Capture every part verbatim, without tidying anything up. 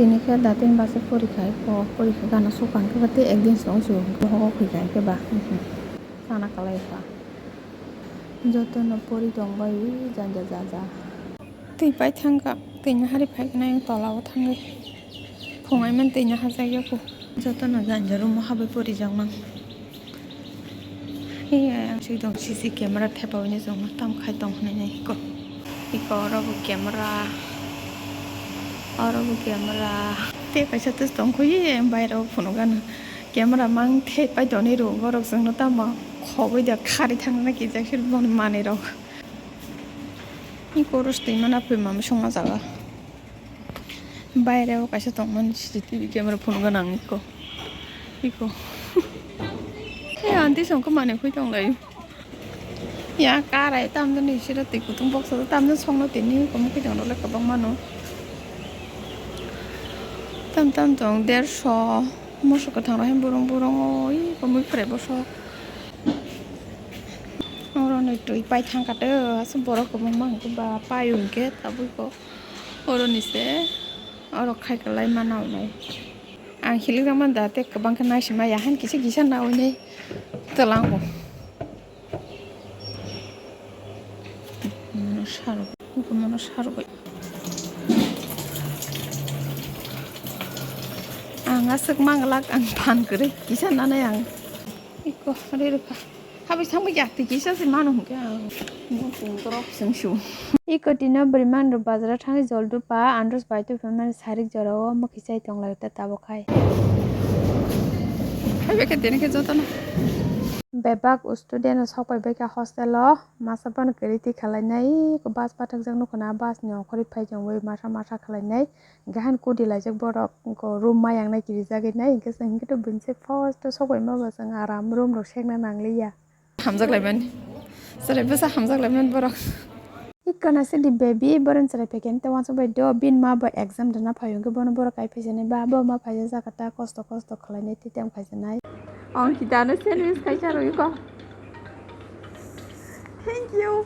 Tini khe datin base pori khai ko, pori kha gana sukang khe ba tei ekdin song su bohogo khui khai khe ba. Sana kalai kha. Jotono pori tong bai ui janja jaja. Twi pai thang kha, twi nahari phai khe nai tola o thangwi. Phungai man twi nahajak ya ko. Jotono janja room o habai pori jak mang. He, ang sui tong C C camera thepawi ni chwngno tam khai tong hinwi nai iko. Iko oro bo camera. Oro bo camera. Tei kaisa tei tong kho ye, ang baire o phunuk gana. Camera mang thepai tonwi rw borok chwngno tamo khogwi da khari thang na kijak se boni manwi rok. Iko oro twi mana phui mama songma jaga. Baire o kaisa tongmani C C T V camera phunuk gana ang iko. Iko. He, aunty song khe manwi khui tong lai. Ya, karai tamjani sira twi kutung box tamjani songno tini komo khe tong rok le kwbang mano. Tam tam tong derso. Moso kwthang rok he burung burung oi komo phre boso. Oro ni twi pai thang kha to, aswk borok kwbang ma hwnkhe ba pai hwnkhe tabuk ko. Oro ni se oro khai kwlai ma naw nai. Ang hilik jak man da tei kwbang khe naisima ya han kisa kisa nawi nai twlango. Mono sarok, mono sarok. Ang aswk manglak ang phan kwrwi kisa nanai ang. Iko ri rwkha. Habai thangbai ya twi kisa se mano hwnkhe ang. Mo tong torok sengsu. Iko tino bwrwi manrok bazaro thangwi joldu pa andros bai tubui phaimani sarik jorao mwkhwi chai tonglai ta tabuk hai. Hai bai khe tini khe jotono. Bebak student rok sok pai bai kha hostel o, masa phano kwrwi twi khalai nai, iko bus pathak jak nukho na, bus ni ongkhorwi phai tongwi masa masa khalai nai, hwnkhe han kudi laijak borok, iko room ma yang nai kirijagwi nai, hwnkhe chwng hwnkhe to buini se first o sok pai ma bo chwng aram room rok sekna nang liya. Hamjak laimani. Chwrai bwsa hamjak laimani borok. Ikkana sidi baby, boron chwrai phaikhe tei uansuk bai do, bini ma bo exam rwna phaio hwnkhe bono borok kai phaijaknai ba, bo ma phaijak jaka ta kosto kosto khwlainai tei tei wng phaijaknai. Ankita no sandwich kaisa rwui kho. Thank you.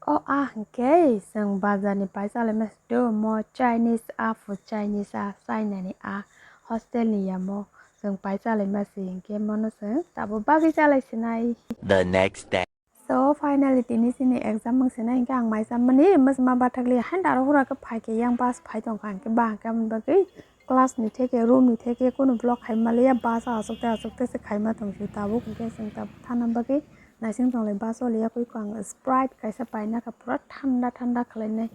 O a hwnkhe chwng bazar ni paisa laima se do, mo Chinese a food, Chinese a, China ni a hostel ni yamo chwng paisa laima se hwnkhe mono chwng tabuk bagwi chalai sinai. The next day. So finally tini chini exam wng sinai hwnkhe ang mai chamani mwchma bathakli haino aro hura khe phaikhe yang bus phai tongkha hwnkhe ba hwnkhe aboni bagwi class ni theke room ni theke kunu vlog khai maliya bus o achukte achukte se khaima tongsi tabuk hwnkhe chwng tabuk thana bagwi naising tonglai bus o liya koi ang Sprite kaisa paina kha pura thanda thanda khwlainai.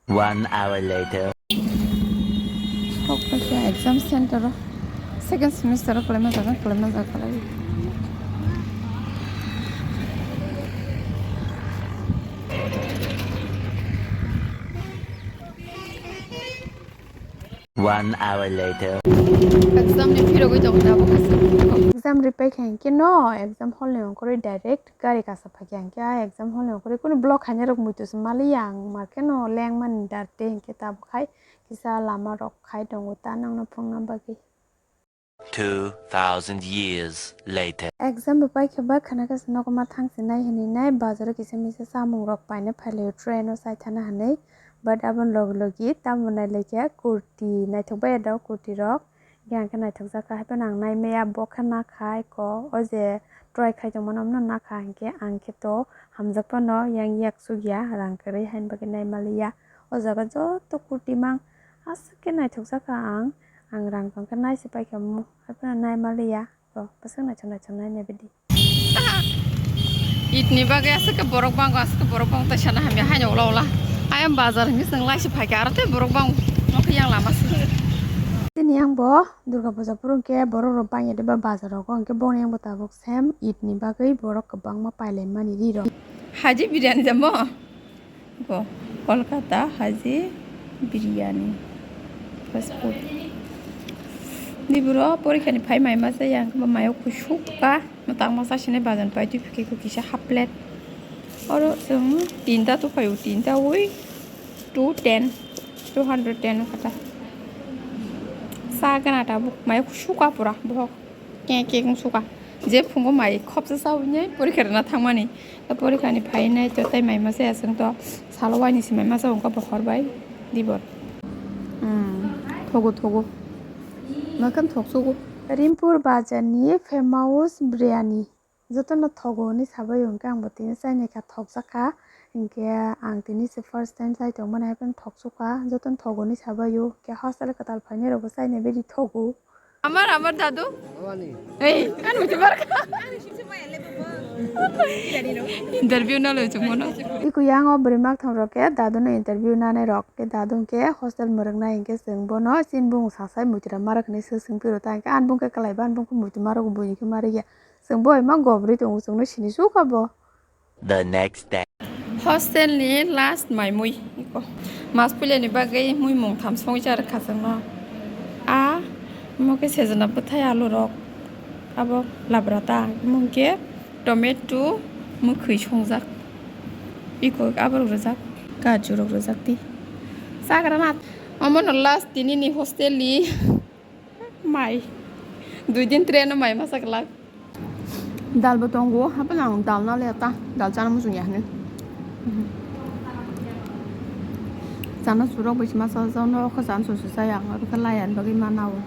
One hour later. Sok paikha exam center o, second semester o kwlaima jaga, kwlaima jaga kwlai. One hour later. Exam ni phirogwi tong tabuk kaisa. Exam ripai kha hwnkhe no exam hall ni ongkhorwi direct gari kasa phaikha hwnkhe a exam hall ni ongkhorwi kunu vlog khainai rok muitu se maliya ang, ma kheno lengmani darte hwnkhe tabuk hai kisa lama rok khai tongo ta nangno phwrwngna bagwi. Two thousand years later. Exam bo paikha ba khana khe se nogo ma thang se nai hinwi nai bazar o kisa misa chamung rok paina phailaio train o chai thana hinwi, but aboni logi logi tamo nai laikha kurti naithok bai ya do kurti rok. Hingke ang khe naithokjak kha, haiphano ang naimaya bo khe nakha eko, o je try khai tongmano, omono nakha, hingke ang khe to hamjak phano yang yak sugya, rang kwrwi haini bagwi naimaliya. O jaga joto kurti mang aswk khe naithokjak kha ang, ang rang tong khe nai se paikha omo, haiphano naimaliya, to bwswk naithok naithok nainai bidi. Itni bagwi aswk khe borok bango, aswk khe borok bango, tei sana hamya haino ola ola. Ayang bazar hinwi chwng laisi phaikha, aro tei borok bango. Nokha yang lama se. Tini yang bo Durga Puja phuru hwnkhe borok rok bangya diba bazar rogo, hwnkhe boni yang bo tabuk sem Itni bagwi borok kwbangma pailaimani ri rok. Haji biryani jamo. Bo Kolkata haji biryani fast food. Ni buro porikha ni phai mai masa yang khe bo mayo kusuk ka, matang masa sini bazan pai twi phikhe ko kisa half plate. Oro chwng tinta tu phaio, tinta wi two ten, two hundred ten kata. Sa gana ta bo mayo kusuk ka pura bohok. Kek kek wng suka. Je phungo mai khopsa chawi nai porikha rwna thangmani. Tei porikha ni phai nai to tei mai masa ya chwng to salo waini se mai masa wngkha bokhor bai. Dibor. Hmm, thogo, thogo. Makam thoksugo. Rimpur bazarni famous biryani. Jotono thogo hwnwi sabaio, hwnkhe angbo tini chainaikha, thokjakha. Hinkhe ang tini se first time chai tongmani, haiphano thoksukha. Jotono thogo hwnwi sabaio. Khe hostel kwtal phainairokbo chainai baidi thogo. Amar, amar dadu. Ei, kan muchbar ka. Interview na lo chungmo no. Iku yang o bwrwi maktham rok khe dadu no interview nanai rok. Khe dadu hwnkhe hostel mwrwknai, hinkhe chwng bono chini bumung sasai muitura marak hinwi swk swng phiro ta, hinkhe ani bumung khe kwlai ba, ani bumung khe muitu marak, buini khe marak ya. Chwng bo ima gobri tongo, chwngno sini sukha bo. The next day. Hostel ni last mai mui. Mas puilani bagwi mui mung tham songwi cha rwkha chwngno. A, omo khe sejna bwthai alu rok. Abo labra ta. Omo khe tomato mwkhwi songjak. Iko abo rok rwjak. Kaju rok rwjak di. Chagra na. Omo no last tini ni hostel ni. Mai. Dui din train o mai masa kwlak. Dal bo tongo, haphano ang dal na le ta, dal chana muchung ya hinwi. Chana surok bai se masa jano kha chana susu chaya, ang abo khe laya ni bagwi mana o.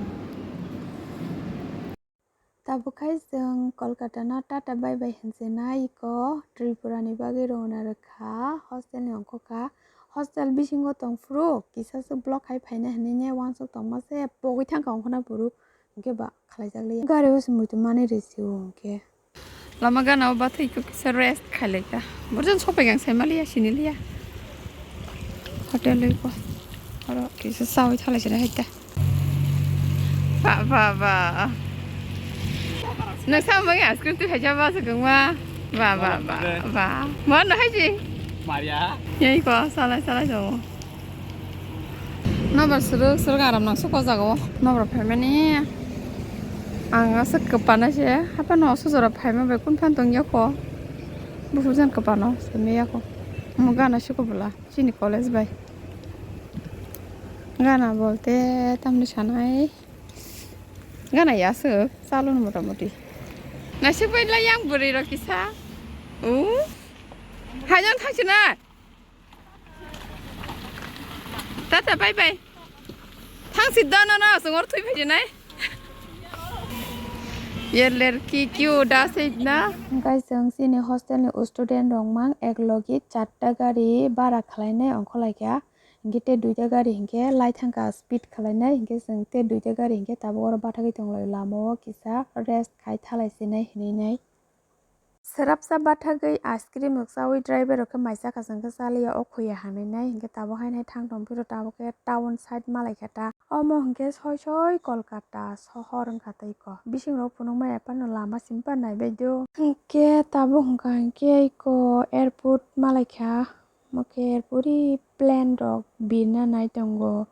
Tabuk khai chwng Kolkata no tata bye bye hinwi nai iko Tripura ni bagwi rwna rwkha, hostel ni ongkho kha. Hostel bisingo tong phuru kisa swk block hai phaina hinwi ne uansuk tongma se pogwi thangkha ongkhorna phuru, hinkhe ba khlaijak liya. Gari o se muitu manwi rw sio hinkhe. Lama gana o bathai kisa rest khai lai kha. Borjan sopai gang sai maliya sini liya. Hotel oi ko. Oro kisa chawi thalai sini hai ta. Ba, ba, ba. Nang sama ice cream tu haja ba sa kung ma. Ba, ba, ba, ba. Mana haji? Maria. Yai ko, salai, salai dong. Nobar suruk, suruk aram nang suko jago. Nobar phaimani. Ang asa kepana se. Apa no sujara phaima be kun phan tong yako. Bufujan kepano, semi yako. Mo gana suko bula. Chini college bai. Gana bolte tamni sanai. Gana ya se, salon motamoti. Nasik bai la yang bwrwi rok kisa. U? Hajan thangsi na? Tata, bye bye. Thangsi da na na, songor thui phai nai. Ye lerki kyu da se na? Guys, chwng chini hostel ni student rok mang ek logi charta gari bara khlainai ongkholai kha. Hinkhe tei duita gari hinkhe lai thangkha speed khwlainai, hinkhe chwng tei duita gari hinkhe tabuk oro bathagwi tonglaio, lama o kisa rest khai thalai sinai hinwi nai. Swrapsa bathagwi ice cream rok chaui driver rok khe mai chakha chwng khe chaliya o khuya hinwi nai, hinkhe tabuk haino thang tong phiro tabuk khe town side malaikha ta. Omo hinkhe soi soi Kolkata sohor wngkha tei ko. Bising rok phunukmaya phano lama simi phano naibai do. Hinkhe tabuk hwnkha hinkhe eko airport malaikha. Omo khe puri plane rok birna nai tongo,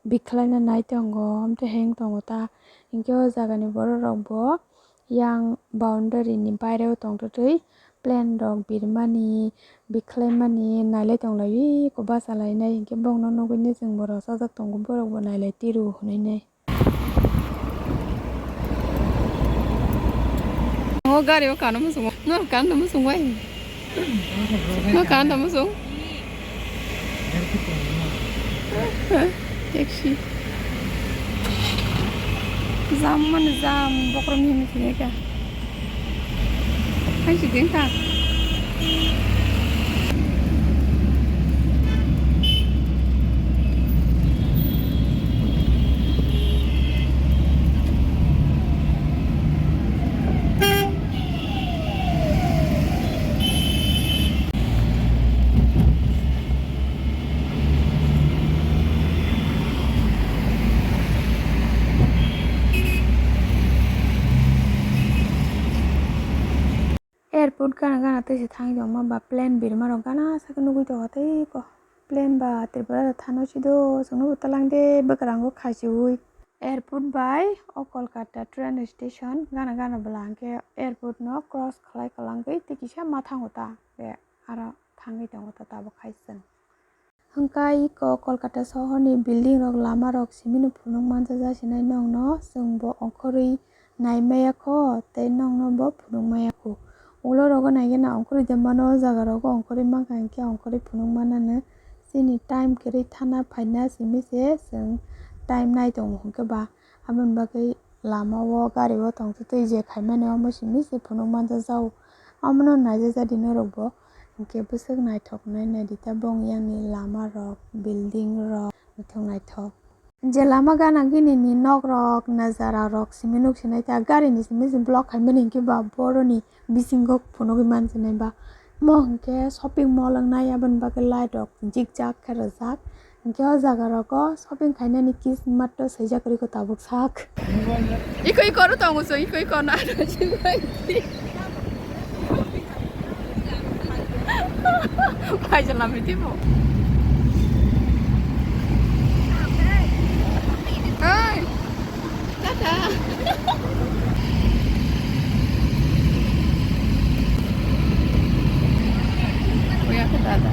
bikhlaina nai tongo, amtwi heng tongo ta. Hinkhe o jagani borok rok bo yang boundary ni baire o tongtwtwi plane rok birmani, bikhlaimani nailai tonglaio, eko bachalainai. Hinkhe bokno nugwino chwng bo rwchajak tongo, borok bo nailai tiro hinwi nai. O gari o kano muchungo. No kano muchung bai. No kano muchung. Taxi. Jam mani jam bokrom himni thini kha. Hai si ding kha. Airport gana gana tei se thangwi tongma ba plane birma rok gana sakhe nugwi tongo tei ko plane ba Tripura da thano sido chwngno bo twlang de bwkrango khachiui. Airport bai o Kolkata train station gana gana bwla hwnkhe airport no cross khlai kwlangwi tei kisa ma thango ta be aro thangwi tongo ta tabuk hai chwng. Hwnkhe iko Kolkata sohorni building rok, lama rok simi no phunuk manjak sinai nokno, chwng bo ongkhorwi nai maya kho tei nokno bo phunuk maya kho. Ulo rogo nai khe na ongkhorwi de mano, o jaga rogo ongkhorwi mankha hinkhe ongkhorwi phunuk manano Chini time kwrwi thana phaina simi se chwng time nai tongo hwnkhe ba, aboni bagwi lama o gari o tongtwtwi je khaimani omo simi se phunuk manjak jao. Omono naijajadi norokbo, hwnkhe bwswk naithok nai naidi ta bong yang ni lama rok, building rok naithok naithok. Je lama gana gini ni nok rok, najara rok simi nuk sinai ta gari ni simi se block khaimani hwnkhe ba boroni bisingo phunugwi mansinai ba. Mo hwnkhe shopping mall wngnai, aboni bagwi light rok jikjak khe rwjak. Hwnkhe o jaga rogo shopping khainani kis matto swijak rwkho tabuk sak. Iko iko ro tongo chwng, iko iko na. Paisa lamri tipo. Hey. Tata. Kuya ke tata.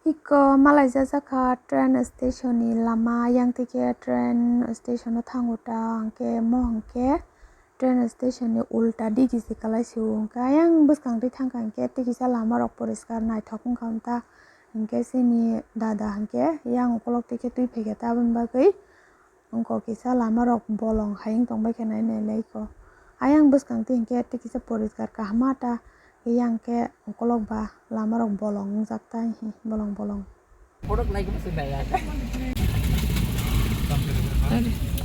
Iko malaijak kha train station ni lama, yang twi khe train station o thango ta, hwnkhe mo hwnkhe train station ni ulta digi se kwlai se o, hwnkhe ayang bwskang twi thang kha hwnkhe twi kisa lama rok poriskar naithok wng kha ta, hwnkhe chini dada hwnkhe yang ukolog twi khe twi phai kha ta, aboni bagwi. Wngkha kisa lama rok bolong hai wng tong bai khe nai nai lai kho. Ayang bwskang twi hwnkhe tei kisa poriskar kaham ta, yang khe ukolog ba lama rok bolong wngjak ta hi bolong bolong.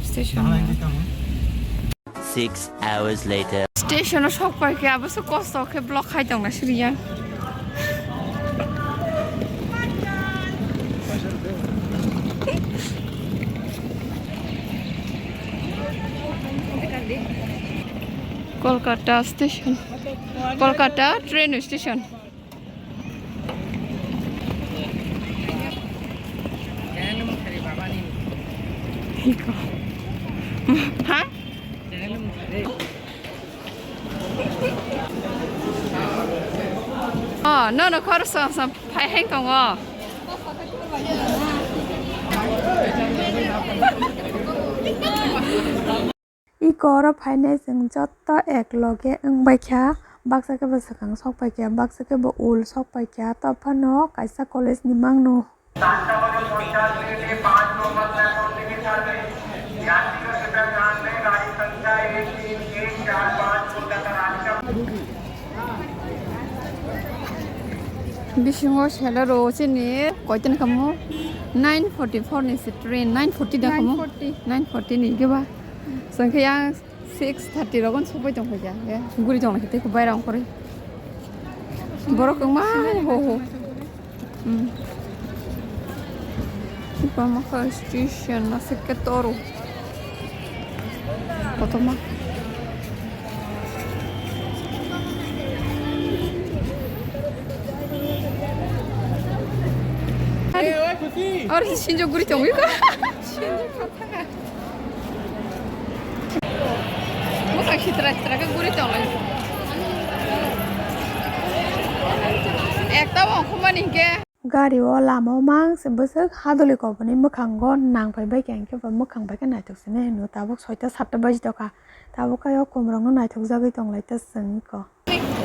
Station. Six hours later. Station o sok pai khe abo se kosto khe block khai tong na siri ya. Kolkata station, Kolkata train station. Ha? Oh, no, no, khoroksa sa phai hai tongo. Iko oro phainai chwng joto ek loge wng bai kha, baksa khe bo swkang sok pai kha, baksa khe bo ul sok pai kha, to phano kaisa college ni mangno. Bisingo sela ro chini koitan kamo nine forty four ni se train, nine forty da kamo? Nine forty. Nine forty ni geba. Sangkhe yang six thirty rogon sokbai tong khaja. Ya, guri tong khe tei bai rang kore. Borok wngma ho ho. Hmm. Ipa makha station na sekke toro. Kotorma. Aro sinjo guri tongwi ko. Sinjo thangkha. Bwkhak sitra sitra khe guri tonglai. Ekta bo ongkhormani hinkhe. Gari o lama o mang se bwswk hadoli koboni mwkhango nang phai bai khe, hinkhe bo mwkhang bai khe naithok sini hino tabuk soita satta baji tokha. Tabuk khe o komorokno naithok jagwi tonglai ta chwng iko.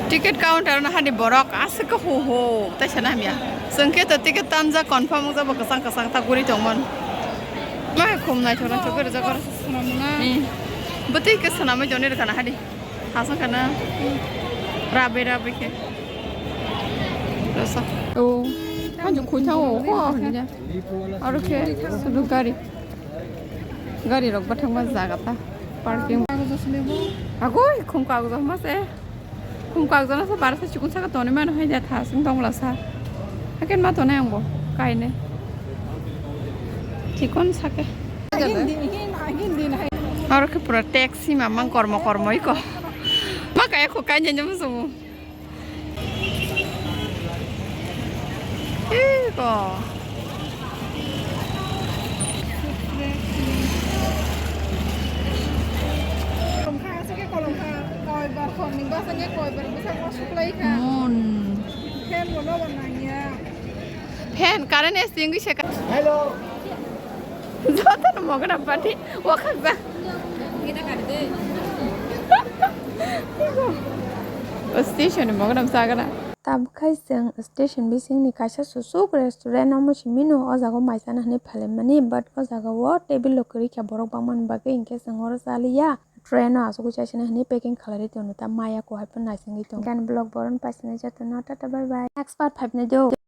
Ticket counter no hani borok aswk khe ho ho tai sana hamya. Chwng khe to ticket tanja confirm wngja bo kwchang kwchang ta guri tongmon. Ma khum naithok naithok guri jaga. Hmm. Bwtwi khe swnamwi tongni rwkha na hani. Hasang kana. Rabe rabe khe. Rasa. Oh. Hanjo khuitha o ho hinja. Aro khe sudu gari. Gari rok bathangma jaga ta. Parking. Agoi khum kagoj ma se. Khum kagoj na se bar se chikon saka toni mano hai da tha sing dongla sa. Haken ma tonai ang bo kaine. Chikon sake. Aro khe pura taxi mamang kormo kormo iko. Ma kaya kho kaine nyamu sumu. Iko. Mon. Fan, current extinguisher ka. Hello. Joto no mogona party. Wakhakjak. O station ni mogona sagana. Tabuk khai chwng station bisingni kaisa susuk restaurant omo simi no o jaga o mai chana hinwi phailaimani, but o jaga o table rok kwrwi kha borok bangmani bagwi, hinkhe chwng oro chaliya. Train o asugwi chaisani hinwi packing khlaiwi tongo, ta maya kuhai phano naisingwi tongo. Gan vlog boron paisani jotono tata bye bye, next part phaiphai do.